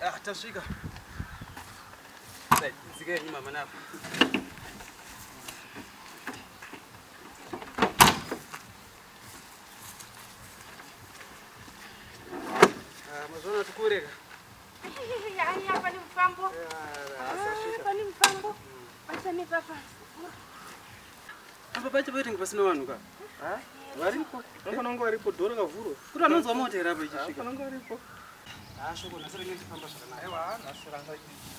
Ah, tasvika. Right, dzika yenyu mama napa. Ah, mazuva ano tikureka. Aya pane mufambo. Ah, pane mufambo. Bata nepapa. Apa pacho paitenge pasina vanhu ka? Varipo. Vanofanira kunge varipo, dhoo rakavhurwa. Kuti anonzwa mota here apa ichisvika? Vanofanira kunge varipo. Ah, shoko nhasi ringe richifamba zvakanaka. Aiwa, nhasi ranga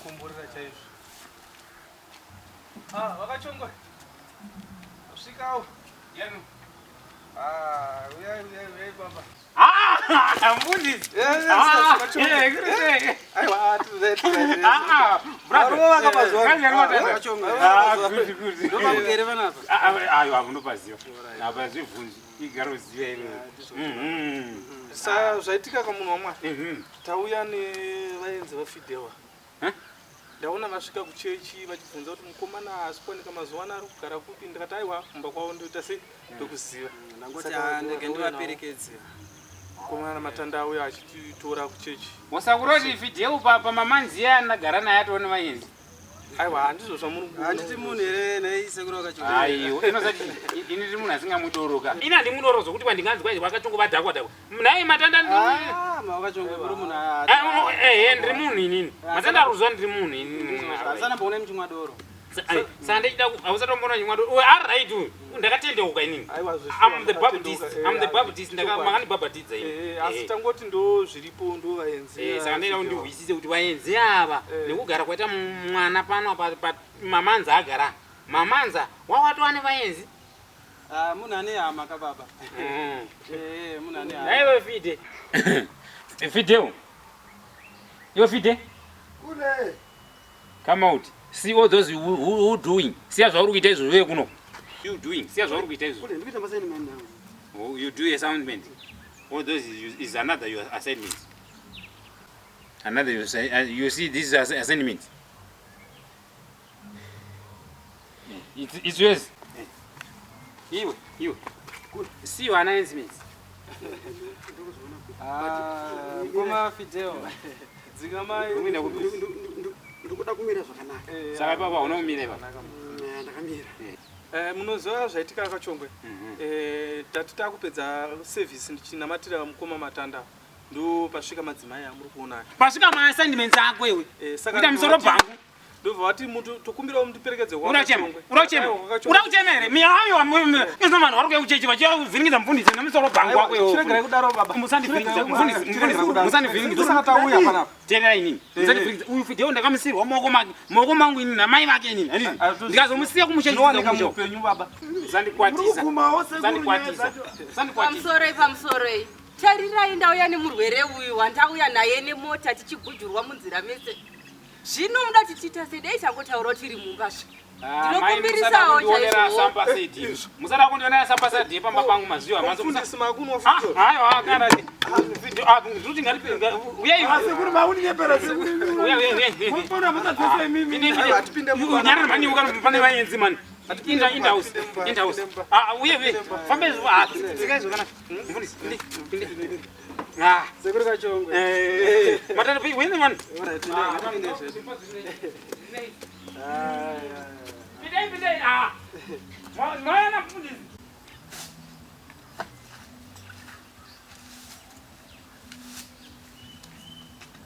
komborera chaizvo. Ah, vakachongwa. Svikawo. Yanu. Ah, uyai, uyai, uyai baba. Ah, mfundisi. Ah, eh, kuri Aiwa, tiri tiri. Ah, brother. Varume vakapaziwa. Kanjani matata? Vakachongwa. Ah, good, good. Ndopamugere panapa. Ah, ah, ayo amunopaziva. Apa zvibvunzi igaro ziva ino. Mhm. Sa zvaitika kamunhu wamwari. Mhm. Tauya nevaenzi vaFidewa. Eh? Ndaona vasvika kuchechi vachibvunza kuti mukomana haasi kuwanika mazuva ano ari kugara kupi. Ndikati aiwa kumba kwavo ndoita sei ndokuziva. Ndangoti Saka ah, ndege ndauya nawo. ndivaperekedze. Mukomana Matanda auya achititora kuchechi. Musakuroti Fidel papa mamanzi andagara naye atione vaenzi. Aiwa handizvo zvamuri kuona. Handiti munhu here nhai sekuru vakachongwa. Aiwa, inosati ini ndiri munhu asingamudoroka. Ini handimudoro zvokuti kwandinganzwa izvi vakachongo vadhakwa dhakwa. Nhai Matanda ndiri Ah, mavakachongwa muri munhu. ah, Eh, eh, ndiri munhu inini. Matanda arikuzwa ndiri munhu inini. Asana mboona muchimwa doro. Saka ndichida hausatombona chimwa doro. Uyu ari right uyu. Ndakatendeuka inini. Aiwa zvezvo. I'm the Baptist. I'm the Baptist. Ndaka makandibhabhatidza ini. Eh, asi tangoti ndo zviripo ndo vaenzi. Eh, saka ndaida kuti ndihwisise kuti vaenzi ava Eh. nekugara kwaita mwana pano apa pa mamanza agara. Mamanza wawatova nevaenzi. Ah, munhu ane hama ka baba. Mm. Eh, munhu ane hama. Aiwe Fide. Fidel. Yo Fide. Kule. Come out. See all those who, who, who doing. Siya zvauri kuita izvo uye kuno. You doing. Siya zvauri kuita izvo. Kule ndikuita basa ini mani yangu. Oh, you do assignment. All those is, is another your assignment. Another you say you see this is assignment. It's, it's yours. Iwe, iwe. See your announcements. Ah, mukoma Fidel. Dzika mai. Kumira kupi? Ndikuda kumira zvakanaka. Eh, Saka ipapa unomira ipapa. Mm, Ndakamira. Eh, munoziva zvaitika akachongwe. Mhm. Eh, tati takupedza service ndichinamatira mukoma Matanda. Ndo pasvika madzimai amuri kuona aya. Pasvika ma assignments ako iwe. Eh, saka Kuita misoro bhangu. Ndobva vati mutu tokumbirawo mutiperekedze Urachema, kwakachongwe. urachema, Aiwa, kwakachongwe. urakuchema here? Miayo, izvo vanhu vari kuuya kuchechi vachivhiringidza mufundisi nemusoro bhangu wako iwe. Chiregerai kudaro baba. Musandivhiringidza, mufundisi, mufundisi, musandivhiringidza. Saka tauya panapa. Teererai inini. Musandivhiringidza. Uyu Fidel ndakamusiyirwa mumaoko make, mumaoko mangu inini namai vake inini. Handiti? Ndikazomusiya kumusha Zvinowanika kumusha. muupenyu baba. Musandikwatisa. Kumawo sekuru nyaya Musandikwatisa. dzacho. Musandikwatisa. Pamusoroi pamusoroi. Tarirai ndauya nemurwere uyu wandauya naye nemota tichigujurwa munzira mese. Zvino muda kuti tiita sei? Dai tangotaurawo tiri mumba zve. Ndinokumbirisawo chaizvo. Musada kundionera sambasadi pamba pangu maziwa manzo. Mufundisi makunwa Ah, futi. aiwa kana ndikuti ngati uyai Ah, sekuru mauninyepera sekuru. Uya, uya, uya. Mufona musadzose imimi. Aiwa, hatipinde mumba. Nyarara mhani ukana pane vaenzi mani. Inda inda house. Hatipinde Inda house. mumba. Ah, uye uye. Fambe zvo. Ah, tsika izvo kana. Mfundisi. Inde. Inde. Ah. Sekuru kachongwe. Eh. Matana pi wene mani. Alright, ndipinde zvedu. Ah, Pindai pindai. Ah. Mwana mfundisi.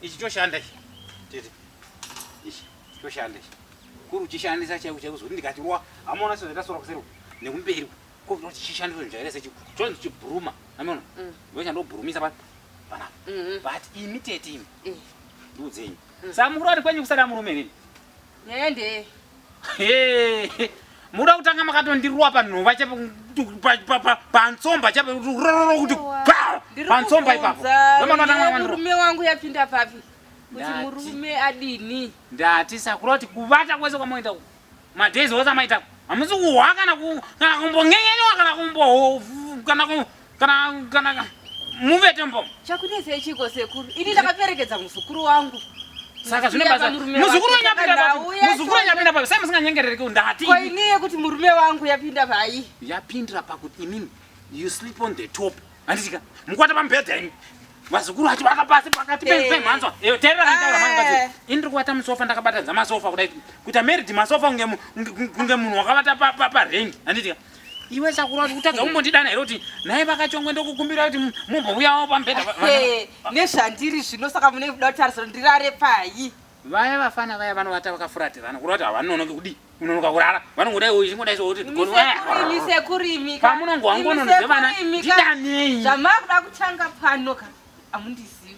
Ichi choshanda ichi. Tete. Ichi choshanda ichi. Kuri uchishandisa chaiko chaiko zvokuti ndikati wa amaona sezvatasora kuseri uku, nekumberi uku. Ko kuti chishandiswa zvinhu zvakaita sechi chonzi chibhuruma. Amaona? Ndocha ndobhurumisa pa panapa. But imi tete imi. Ndiudzei. Saka mukuru ari kwenyu kusada murume nini? Nyaya ndeye. Hey, muda kutanga makatondirwa panhova chapo pantsomba chapo rororo kuti pa Ndiri pantsomba ipapo. kubvunza Ndomana nyaya tanga yemurume wangu yapinda papi? Kuti Ndati. murume adini? Ndati sakura kuti kuvata kwese kwamaita uku madays ose amaita uku hamusi kuhwa kana ku kana kumbongengenwa kana kumbo kana ku kana kana muvete mbo. Chakunetsei chiko sekuru? Ini ndakaperekedza muzukuru wangu. Saka zvine Kusiya basa. pamurume Muzukuru wake. wenyu apinda papi? Ndauya Muzukuru wenyu apinda papi? Sei musinganyengerereki ndati. Ko ini yekuti murume wangu yapinda pai? Yapindira pakuti imimi you sleep on the top. Handitika mukwata pamubhedha imi. Vazukuru vachivata pasi pakati pemhanzwa. Eyo teerera kanitaura mani mukadzi. Eh. Ini ndiri kuvata musofa ndakabatadza masofa kudai. Kuita married masofa kunge kunge munhu wakavata parengi. Handiti ka? Iwe sakura kuti kutadza kumbondidana here kuti nhai vakachongwe ndokukumbira kuti mumbouyawo pamubhedha. Eh, nezvandiri zvino saka mune kuda kutarisa ndirare pai. Vaya vafana vaya vanovata vakafuratirana kureva kuti havanonoki kudii kunonoka kurara vanongodai uchingodai sokuti Imi sekuru imi ka. Pamunongowa Imi ngonono dzevana, sekuru imi ka. ndidanei. Zvamakuda kutanga pano ka hamundizivi.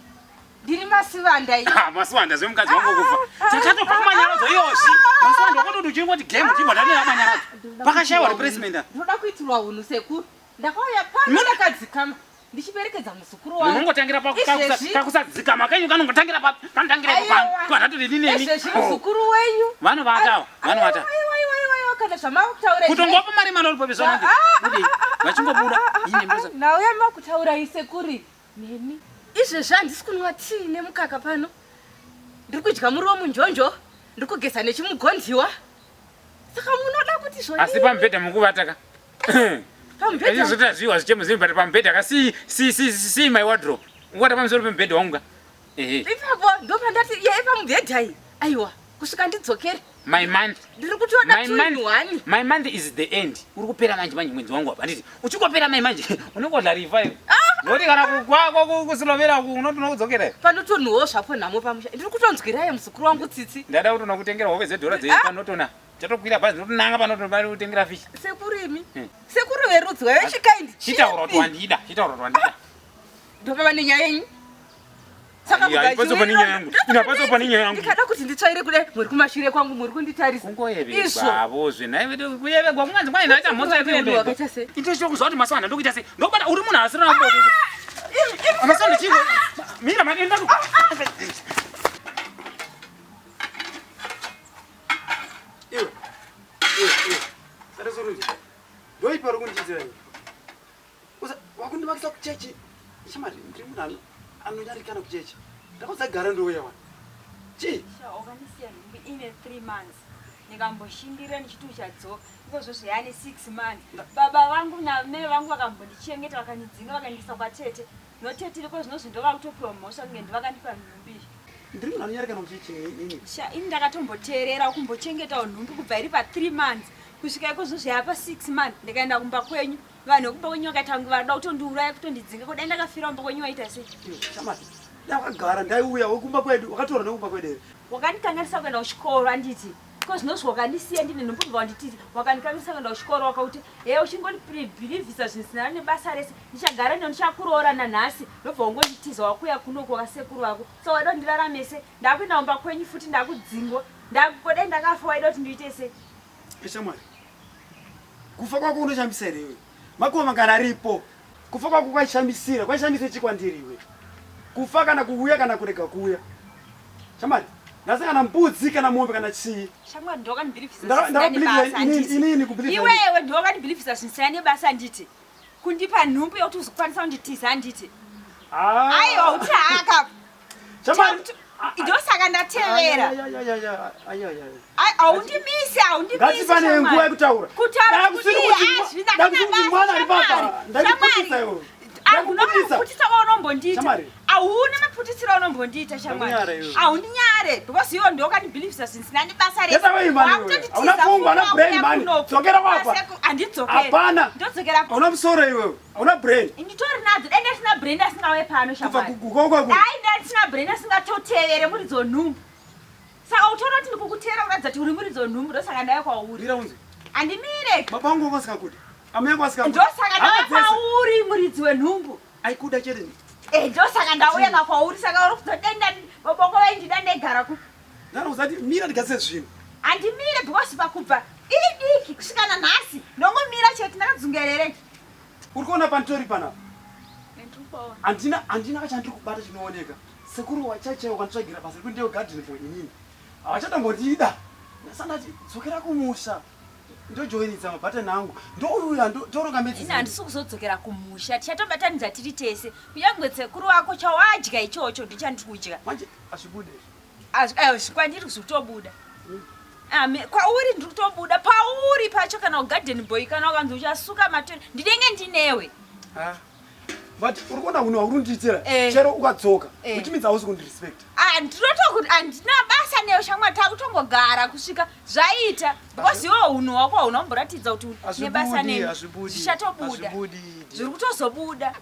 Ndiri masivanda ini. Ah, masiwanda zvemukadzi wangu kufa takatobva kumanyaradzo iyozvi masiwanda wakatoti uchingoti game chibva tanera manyaradzo pakashaiwa replacement apa. Ndinoda kuitirwa hunhu sekuru. Ndakauya pano ndakadzikama ndichiperekedza muzukuru wangu. Munongotangira Izvezvi- pakusadzikama kenyu kanongotangira panotangira ipo pano Aiwa. twandatoti nemi Izvezvi muzukuru wenyu. Vanovata vanovata Aiwa, aiwa, aiwa, aiwa, kana zvamakutaura izvi- kutongopa mari maloripo Ah, ah, bezvonadi vachingobuda ine mbuza Nauya makutaura isekuri nemi. Izvezvi handisi kunwa tii nemukaka pano. Ndiri kudya muriwo munjonjo, ndiri kugeza nechimugondiwa. Saka munoda kuti zvoni asi pamubhedha mukuvata ka pamubhedha Achizoti zviwa zvichemo zvinhu but pamubhedha ka see see see see my wardrobe. Ungata pamusoro pemubhedha wangu ka. Ehe. ipapo ndopandati ye pamubhedha iyi. Aiwa, kusvika ndidzokere. My month. Ndiri kutoda My two in month. one. My month is the end. Uri kupera manje manje mwedzi wangu apa. Handiti uchingopera mai manje unongodla rifa iwe. Ngoti kana kwako kusilovera ku unoti unokudzokera. Panotonhuwo zvapo nhamo pamusha. Ndiri kutonzwiraye muzukuru wangu tsitsi. Ndada kuti unokutengera hove dzedhora dzei panotona. Chatokwira bhazi ndotonanga panotona kutengera fish. Sekuru imi. Sekuru verudzi vechikaindi. Chitaura kuti wandida. Chitaura kuti wandida. Ndopava nenyaya yenyu. Saka Iya, haipaso pane nyaya yangu. Ina, haipaso pane nyaya yangu. Ndikada kuti nditsvaire kudai muri kumashure kwangu muri kunditarisa. Izvo. Kungoyevegwavozve nhai vedu kuyevegwa kunganzi kwai ndaita mhosva yekuyevegwa. Wakaita sei? Into chokuziva kuti maswana ndokuita sei? Ndokubata uri munhu asina kumboti. Maswana chiko. Mira mani enda. Iwe. Iwe, iwe. Sare sorunje. Ndoipa uri kundiitira iwe. Usa wakundivakisa kuchechi. Shamari, ndiri munhu anonyarikana kuchechi. Ndakuzagara ndouya wani. Chii? Sha, wakandisiya nhumbu ine 3 months ndikamboshingirira ndichiti uchadzoka ikozvo zveyane 6 months baba vangu namai vangu vakambondichengeta vakandidzinga vakandiisa kwatete notete iko zvinozvi ndovakutopiwa mhosva kunge ndivakandipa nhumbu iyi Ndiri munhu anonyarikana kuchechi inini. Sha, ini ndakatomboteerera kumbochengetawo nhumbu kubva iri pa 3 months kusvika ikozvo zveyapa 6 months ndikaenda kumba kwenyu vanhu vekumba kwenyu vakaita kunge varikuda kutondiuraya kutondidzinga kudai ndakafira kumba kwenyu waita sei Iwe, Shamari. Ndakagara ndaiuya wekumba kwedu, wakatora nekumba kwedu. here? wakandikanganisa kuenda kuchikoro anditi ko zvinozvi wakandisiya ndine nhumbu kubva wanditiza wakandikanganisa kuenda kuchikoro wakauti he uchingondibhilivhisa zvisina nebasa rese ndichagara ndo ndichakuroora nanhasi ndobva wangonditiza wakuya kunoku wakasekuru vako so waida kuti ndirarame se ndakuenda kumba kwenyu futi ndakudzingwa ndakodai ndakafa waida kuti ndiite se Shamwari. Kufa kwako unoshambisa here iwe? Makoma kana aripo. Kufa kwako kwaishambisira, kwaishambisa chikwandiri iwe. Kufa kana kuuya kana kurega kuuya. Shamwari, ndasangana mbudzi kana mombe kana chii. shamwari ndowakandibhilivhisa Ndakabhilivhisa inini kubhilivhisa. iwewe ndowakandibhilivhisa zvisina nebasa anditi kundipa nhumbu yekuti uzokwanisa kunditiza anditi Ah. aiwa uti haka Shamwari. ndosaka ndatevera Ai, haundimisi haundimisi Ngatipane nguva yekutaura. Kutaura Ndakusiri kuti kuti hazvina ndakusiri kana kuti mwana ari basa, papa. Shamwari. Ndakuputisa iwe. Ndakuputisa. Ndakuputisa waunombondiita Shamwari. hauna maputitsiro aunombondiita shamwari Ndakunyara iwe. haundinyare because iwo ndokandibhilivhisa zvisina nebasa Get away, man, iwe. Hauna pfungwa, hauna brain, man. Dzokera kwapa. handidzokeri Hapana. ndodzokera Hauna musoro iwewe. Hauna brain. nditori nadzo dai ndasina brain asingauye pano Kubva shamwari kugoko ku. dai ndasina brain asingatotevere muridzo nhumbu saka utoona kuti ndikukuteera kuratidza kuti uri muridzo nhumbu ndosaka ndauya kwauri Mira unzwe. handimire Baba vangu vasikakuda. Amai vangu vasikakuda. ndosaka ndauya Hama dzese. kwauri muridzi wenhumbu Aikuda chete. Eh, ndosaka ndauya kakwauri saka uri kuzodenda boboko vaindida ndegara ku Ndanokuza kuti mira ndigadzise zvinhu. handimire because pakubva iri diki kusvika nanhasi ndongomira chete ndakadzungerere Uri kuona panditori panapa? Handina handina kachandiri kubata chinooneka. Sekuru wachaichaiwo wakanditsvagira basa rekuti ndiyo garden boy inini. Havachatambondida. Ndasandati dzokera kumusha. Ndojoinidza mabhatani angu. Ndouya ndoronga medzi. ini handisi kuzodzokera kumusha tichatobatanidza tiri tese kunyange sekuru wako chawadya ichocho ndichandiri kudya Manje azvibude. Kwandiri zvikutobuda Kwauri ndiri kutobuda pauri pacho kana ugarden boy kana ukanzi uchasuka matori ndinenge ndinewe Ah. But uri kuona hunhu hwauri kundiitira Eh. chero ukadzoka Eh. which means hausi kundirespect. Ah, ndinotokuti handina basa neyo shamwari, takutongogara kusvika zvaita because iwe hunhu hwako hauna kumboratidza kuti une basa Hazvibudi, neni. hazvibudi. Zvichatobuda. Hazvibudi. Zviri kutozobuda.